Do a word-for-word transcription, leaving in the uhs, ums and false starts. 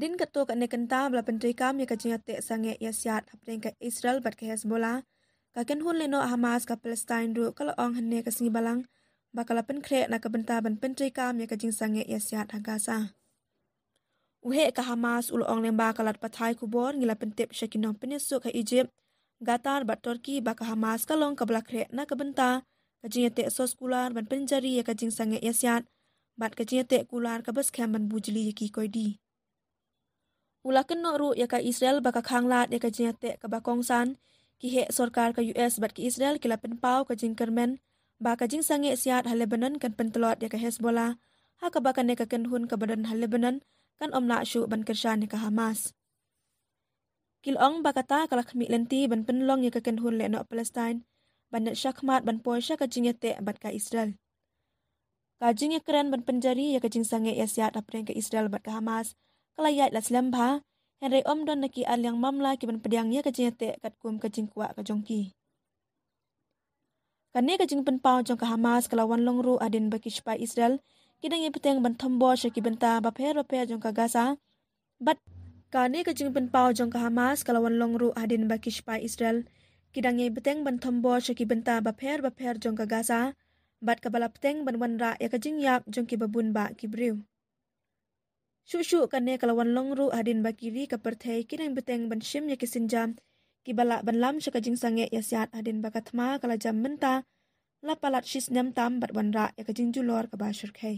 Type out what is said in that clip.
Hadien katto katne kynta ba la pyntreikam ïa ka jingïateh sangeh ïasiat hapdeng ka Israel bad ka Hezbollah, ka kynhun lehnoh Hamas ka Palestine ruh ka la ong hynne ka sngi Balang ba ka la pynkhreh na ka bynta ban pyntreikam ïa ka jingsangeh ïasiat ha Gaza. U heh ka Hamas u la ong lyngba ka lad pathai khubor, ngi la pyntip sha ki nongpynïasuk ha Egypt, Qatar bad Turkey ba ka Hamas ka long kaba la khreh na ka bynta ka jingïateh soskular ban pynjari ïa ka jingsangeh ïasiat bad ka jingïateh kular kaba skhem ban bujli ïa ki koidi. U la kynnoh ruh ïa ka Israel ba ka khanglad ïa ka jingïateh kaba kongsan. Ki heh sorkar ka U S bad ka Israel ki la pynpaw ka jingkyrmen ba ka jingsangeh siat ha Lebanon kan pyntlot ïa ka Hezbollah, ha kaba kane ka kynhun kaba don ha Lebanon kan ym lah shuh ban kyrshan ïa ka Hamas. Ki la ong ba kata ka la khmih lynti ban pynlong ïa ka kynhun lehnoh Palestine ban ïaid shakhmat ban poi sha ka jingïateh bad ka Israel. Ka jingïakren ban pynjari ïa ka jingsangeh ïasiat hapdeng ka Israel bad ka Hamas ka la ïaid la slem bha, hynrei ym don na ki arliang mamla ki ban pdiang ïa ka jingïateh katkum ka jingkwah ka jong ki. Kane ka jingpynpaw jong ka Hamas ka la wan long ruh hadien ba ki shipai Israel ki dang ïai bteng ban thombor sha ki bynta bapher bapher jong ka Gaza. Bad kane ka jingpynpaw jong ka Hamas ka la wan long ruh hadien ba ki shipai Israel ki dang ïai bteng ban thombor sha ki bynta bapher bapher jong ka Gaza, bad kaba la bteng ban wanrah ïa ka jingïap jong ki babun bah ki briew. Shuh shuh kane ka la wan long ruh hadien ba ki ri ka pyrthei ki dang bteng ban shim ïa ki sienjam kiba lah ban lam sha ka jingsangeh ïasiat hadien ba ka thma ka la jam mynta la palat shisnem tam bad wanrah ïa ka jingjulor kaba shyrkhei.